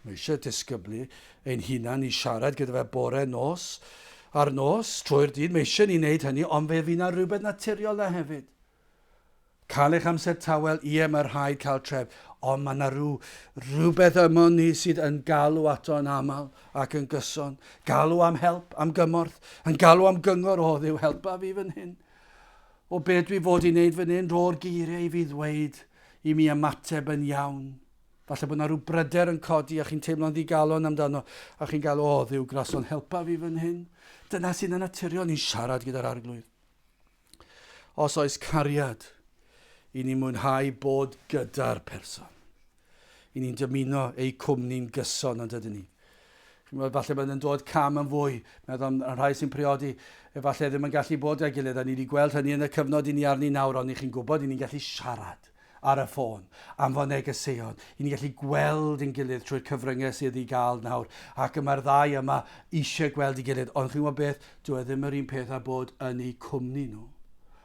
Mae eisiau disgyblu ein hunan i siarad gyda fe bore, nos, a'r nos, trwy'r dydd. Mae eisiau ni wneud hynny, ond fe fydd na rhywbeth naturiol na hefyd. Cael eich amser tawel, ie, mae rhaid cael tref, ond mae yna rhyw, rhywbeth yma ni sydd yn galw ato yn aml ac yn gyson. Galw am help, am gymorth, yn galw am gyngor, o Dduw, helpa fi fan hyn. O be dwi fod i wneud fan hyn, rho'r geiriau i fi ddweud i mi ymateb yn iawn. Falle bod yna rhyw bryder yn codi a chi'n teimlo'n ddigalon amdano a chi'n gael, o, Dduw grason, helpa fi fan hyn. Dyna sy'n yn naturiol, ni'n siarad gyda'r arglwydd. Os oes cariad, i ni mwynhau bod gyda'r person. I ni'n dymuno eu cwmni'n gyson, ond ydyn ni? Chi'n gwybod, falle bod yn dod cam yn fwy. Meddwl am y rhai sy'n priodi, efallai ddim yn gallu bod â'i gilydd, a ni wedi gweld hynny yn y cyfnod i ni arni nawr, ond i chi'n gwybod, i ni'n gallu siarad ar y ffôn, anfon negeseuon, i ni'n gallu gweld ein gilydd trwy'r cyfryngau sydd i gael nawr, ac y mae'r ddau yma eisiau gweld ei gilydd, ond chi'n gwybod beth, dyw e ddim yr un peth â bod yn eu cwmni nhw.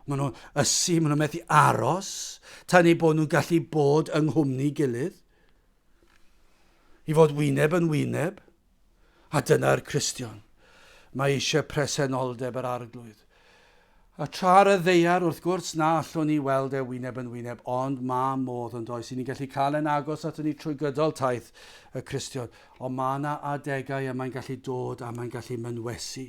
Maen nhw'n ysu, maen nhw'n methu aros tan eu bod nhw'n gallu bod yng nghwmni gilydd. I fod wyneb yn wyneb. A dyna'r Cristion. Mae eisiau presenoldeb yr arglwydd. A tra ar y ddeiar, wrth gwrs, na allwn ni weld e wyneb yn wyneb, ond mae modd yn does. I ni'n gallu cael e'n agos aton ni trwy gydol taith y Cristion. Ond mae yna adegau y mae'n gallu dod a mae'n gallu mynwesu.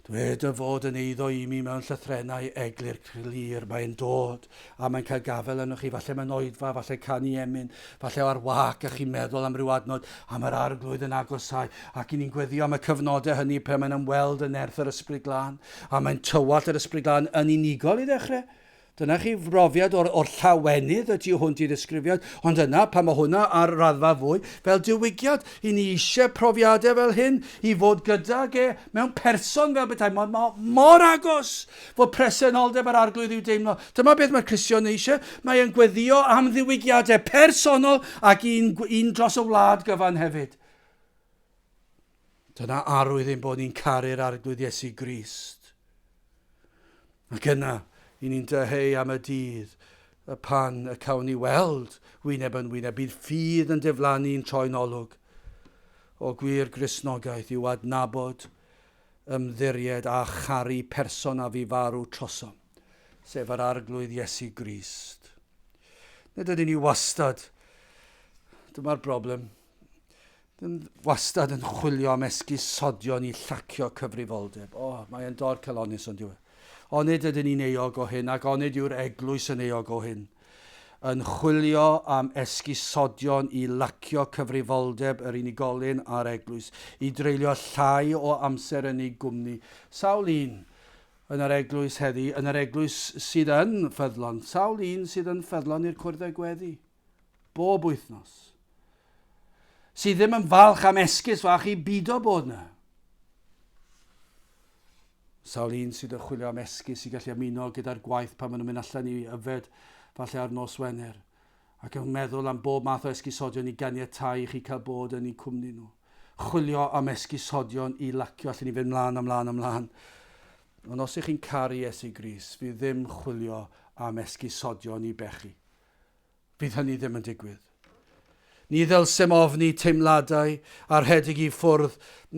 Dwed dy fod yn eiddo i mi mewn llythrennau eglur clir. Mae'n dod a mae'n cael gafael arnoch chi, falle mewn oedfa, falle canu emyn, falle ar wâc a chi'n meddwl am ryw adnod am yr arglwydd yn agosáu ac i ni'n gweddio am y cyfnodau hynny pe mae'n ymweld yn nerth yr Ysbryd Glân a mae'n tywallt yr Ysbryd Glân yn unigol i ddechrau. Dyna chi brofiad o'r, or llawenydd y tu hwnt i ddisgrifiad, ond yna, pan mae hwnna ar raddfa fwy, fel diwygiad, i ni eisiau profiadau fel hyn, i fod gydag e mewn person fel petai, mor, mor, mor agos fod presenoldeb yr arglwydd i'w deimlo. Dyma beth mae'r Cristion eisiau, mae e'n gweddio am ddiwygiadau personol ac un, un dros y wlad gyfan hefyd. Dyna arwydd ein bod ni'n caru'r Arglwydd Iesu Grist. Ac yna, i ni'n dyheu am y dydd y pan y cawn ni weld wyneb yn wyneb, bydd ffydd yn diflannu'n troi'n olwg. O gwir Gristnogaeth yw adnabod, ymddiried a charu person a fu farw trosom, sef yr Arglwydd Iesu Grist. Nid ydyn ni wastad, dyma'r broblem. Ddim wastad yn chwilio am esgusodion i llacio cyfrifoldeb. O, oh, mae e'n dorcalonnus ond yw e. Onid ydyn ni'n euog o hyn ac onid yw'r eglwys yn euog o hyn? Yn chwilio am esgusodion i lacio cyfrifoldeb yr unigolyn a'r eglwys, i dreulio llai o amser yn ei gwmni. Sawl un yn yr eglwys heddi, yn yr eglwys sydd yn ffyddlon, sawl un sydd yn ffyddlon i'r cwrdd gweddi? Bob wythnos. Sydd ddim yn falch am esgus fach i bido bod yna. Sawl un sydd yn chwilio am esgus i gallu ymuno gyda'r gwaith pan maen nhw'n mynd allan i yfed, falle ar nos Wener, ac yn meddwl am bob math o esgusodion i ganiatáu i chi cael bod yn eu cwmni nhw. Chwilio am esgusodion i lacio, allan ni fynd mlaen a mlaen a mlaen. Ond os ych chi'n caru Iesu Grist, fydd ddim chwilio am esgusodion i bechu. Fydd hynny ddim yn digwydd. Ni ddylsem ofni teimladau a rhedeg i ffwrdd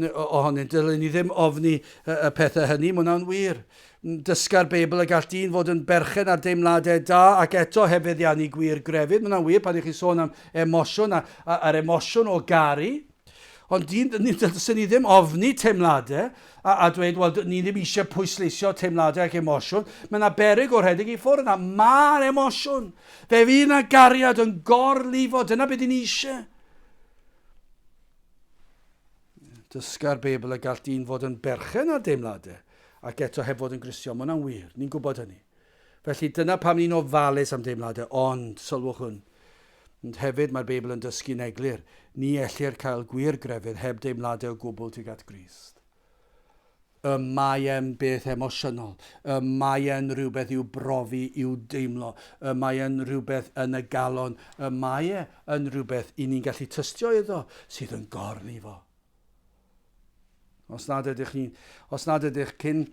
ohonynt. Dylen ni ddim ofni y pethau hynny, mae hwnna'n wir. Dysga'r Beibl y gall dyn fod yn berchen ar deimladau da ac eto heb feddiannu gwir grefydd. Mae hwnna'n wir pan ych chi'n sôn am emosiwn a'r emosiwn o garu. Ond dyn, ni, dylswn ni ddim ofni teimladau a, a dweud, wel, ni ddim eisiau pwysleisio teimladau ac emosiwn. Mae yna beryg o rhedeg i ffwrdd yna. Mae'r emosiwn. Fe fydd yna gariad yn gorlifo. Dyna beth ni'n eisiau. Dysga'r Beibl y gall dyn fod yn berchen ar deimladau ac eto heb fod yn Gristion. Mae hwnna'n wir. Ni'n gwybod hynny. Felly dyna pam ni'n ofalus am deimladau, ond, sylwch hwn, ond hefyd mae'r Beibl yn dysgu'n eglur, ni ellir cael gwir grefydd heb deimladau o gwbl tuag at Grist. Y mae e'n beth emosiynol, y mae e'n rhywbeth i'w brofi, i'w deimlo, y mae e'n rhywbeth yn y galon, y mae e yn rhywbeth i ni'n gallu tystio iddo sydd yn gorlifo. Os nad ydych chi'n, os nad ydych cyn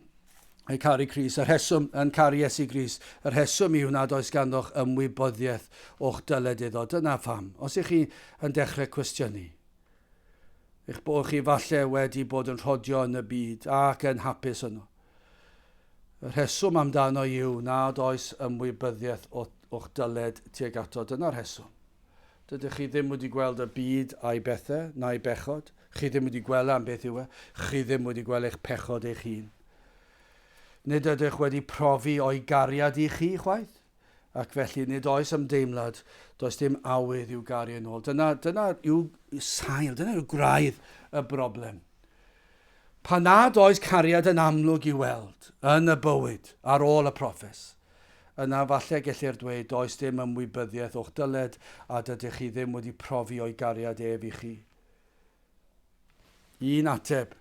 yn caru Crist, y rheswm yn caru Iesu Grist, y rheswm yw nad oes ganddoch ymwybyddiaeth o'ch dyled iddo. Dyna pham. Os ych chi yn dechrau cwestiynu, eich bod chi falle wedi bod yn rhodio yn y byd ac yn hapus yno. Y rheswm amdano yw nad oes ymwybyddiaeth o'ch dyled tuag ato. Dyna'r rheswm. Dydych chi ddim wedi gweld y byd a'i bethau, na'i bechod. Chi ddim wedi gweld am beth yw e. Chi ddim wedi gweld eich pechod eich hun. Nid ydych wedi profi o'i gariad i chi, chwaith, ac felly nid oes ymdeimlad, does dim awydd i'w garu yn ôl. Dyna, dyna yw sail, dyna yw gwraidd y broblem. Pan nad oes cariad yn amlwg i'w weld yn y bywyd ar ôl y proffes, yna falle gellir dweud does dim ymwybyddiaeth o'ch dyled a dydych chi ddim wedi profi o'i gariad ef i chi. Un ateb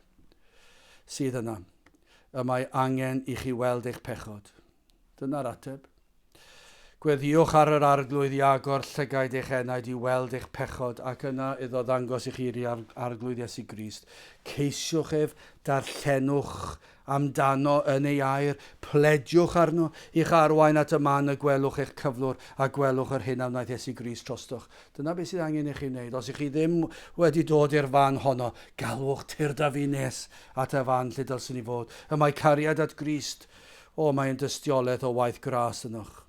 sydd yna. Y mae angen i chi weld eich pechod. Dyna'r ateb. Gweddïwch ar yr Arglwydd i agor llygaid eich enaid i weld eich pechod ac yna iddo ddangos i chi'r Arglwydd Iesu Grist. Ceisiwch ef, darllenwch amdano yn ei air, plediwch arno i'ch arwain at y man y gwelwch eich cyflwr a gwelwch yr hyn a wnaeth Iesu Grist drostoch. Dyna beth sydd angen i chi wneud. Os ych chi ddim wedi dod i'r fan honno, galwch tyrd â fi nes at y fan lle dylswn i fod. Y mae cariad at Grist O, mae'n dystiolaeth o waith gras ynoch.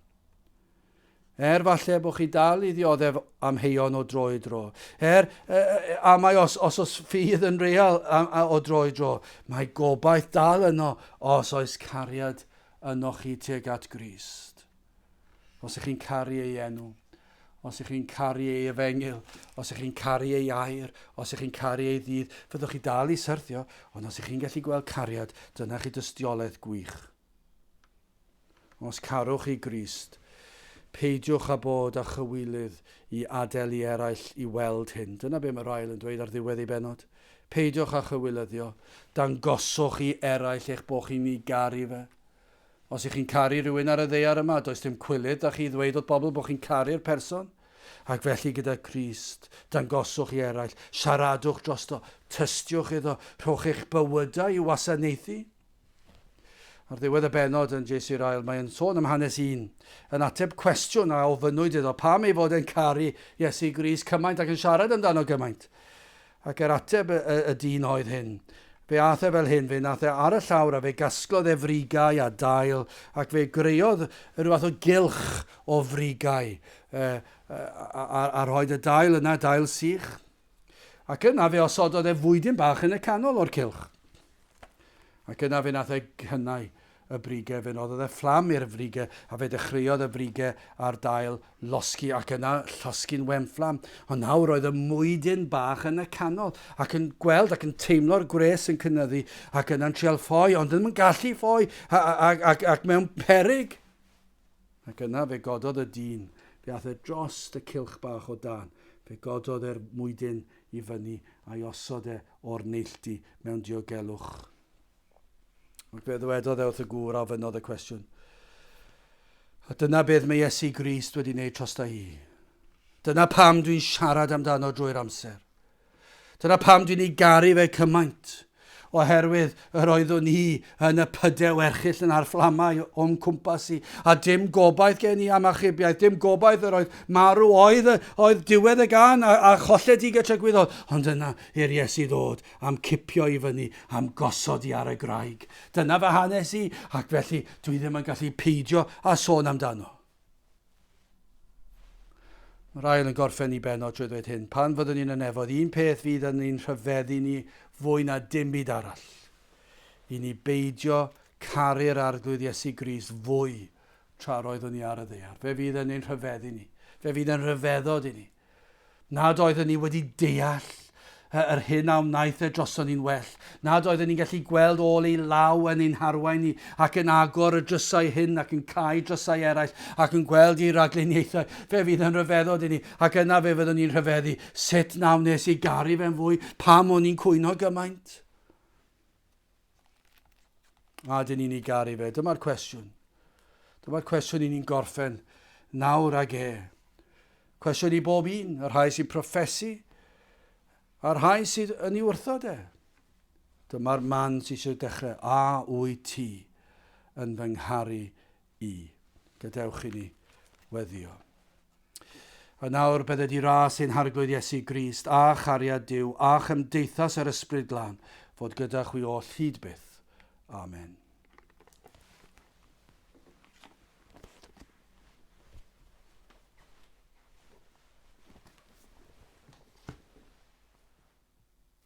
Er falle bod chi dal i ddioddef amheuon o dro i dro. Er, e, e, a mae os, os oes ffydd yn real a, a, o dro i dro, mae gobaith dal yno os oes cariad ynoch chi tuag at Grist. Os ych chi'n caru ei enw, os ych chi'n caru ei efengyl, os ych chi'n caru ei air, os ych chi'n caru ei ddydd, fyddwch chi dal i syrthio, ond os ych chi'n gallu gweld cariad, dyna chi dystiolaeth gwych. Os carwch chi Grist, peidiwch â bod â chywilydd i adael i eraill i weld hyn. Dyna be mae Ryle yn dweud ar ddiwedd ei bennod. Peidiwch â chywilyddio, dangoswch i eraill eich bod chi'n ei garu fe. Os ych chi'n caru rhywun ar y ddaear yma, does dim cwilydd da chi ddweud wrth bobl bod chi'n caru'r person. Ac felly gyda Crist, dangoswch i eraill, siaradwch drosto, tystiwch iddo, rhowch eich bywydau i'w wasanaethu. Ar ddiwedd y bennod yn J.C. Ryle, mae'n sôn am hanes un, yn ateb cwestiwn a ofynnwyd iddo pam ei fod e'n caru Iesu Grist cymaint ac yn siarad amdano gymaint. Ac yr ateb y, y, y dyn oedd hyn. Fe aeth e fel hyn, fe nath e ar y llawr a fe gasglodd e frigau a dail ac fe greuodd rhyw fath o gylch o frigau a, a, a rhoi y dail yna, dail sych. Ac yna fe osododd e fwydyn bach yn y canol o'r cylch. Ac yna fe nath e gynnau y brige, fe noddodd e fflam i'r frige, a fe dechreuodd y frige a'r dail losgi, ac yna llosgi'n wenfflam. Ond nawr roedd y mwydyn bach yn y canol, ac yn gweld ac yn teimlo'r gwres yn cynyddu, ac yna'n trial ffoi, ond ddim yn gallu ffoi, ac, ac mewn peryg. Ac yna fe gododd y dyn, fe ath e drost y cylch bach o dân, fe gododd e'r mwydyn i fyny a'i osod e o'r neilltu mewn diogelwch. Ac fe ddywedodd e wrth y gŵr a ofynnodd y cwestiwn. A dyna beth mae Iesu Grist wedi wneud trosta i. Dyna pam dwi'n siarad amdano drwy'r amser. Dyna pam dwi'n ei garu fe cymaint, oherwydd yr oeddwn i yn y pydew erchyll yn fflamau o'm cwmpas i, a dim gobaith gen i am achubiaeth, dim gobaith yr oedd marw oedd, oedd diwedd y gan a, a cholledigaeth tragwyddol, ond yna i'r Iesu ddod am cipio i fyny, am gosod i ar y graig. Dyna fy hanes i, ac felly dwi ddim yn gallu peidio â sôn amdano. Mae'r ail yn gorffen i benod trwy ddweud hyn. Pan fyddwn ni'n y nefoedd, un peth fydd yn ein rhyfeddu ni fwy na dim byd arall. I ni beidio caru'r Arglwydd Iesu Grist fwy tra roeddwn ni ar y ddaear. Fe fydd yn ein rhyfeddu ni. Fe fydd yn rhyfeddod i ni. Nad oeddwn ni wedi deall yr hyn a wnaeth e droson ni'n well, nad oeddwn ni'n gallu gweld ôl ei law yn ein harwain ni ac yn agor y drysau hyn ac yn cau drysau eraill ac yn gweld ei ragluniaethau. Fe fydd yn rhyfeddod i ni ac yna fe fyddwn ni'n rhyfeddu sut na wnes i garu fe'n fwy, pam o'n i'n cwyno gymaint? A dyn ni'n ei garu fe? Dyma'r cwestiwn. Dyma'r cwestiwn i ni'n gorffen nawr ag e. Cwestiwn i bob un, y rhai sy'n proffesu a'r rhai sydd yn ei wrthod e. Dyma'r man sydd eisiau dechrau. A wyt ti yn fy ngharu i? Gadewch i ni weddio. A nawr bydded i ras ein Harglwydd Iesu Grist, a chariad Duw, a chymdeithas yr Ysbryd Glân, fod gyda chwi oll hyd byth. Amen.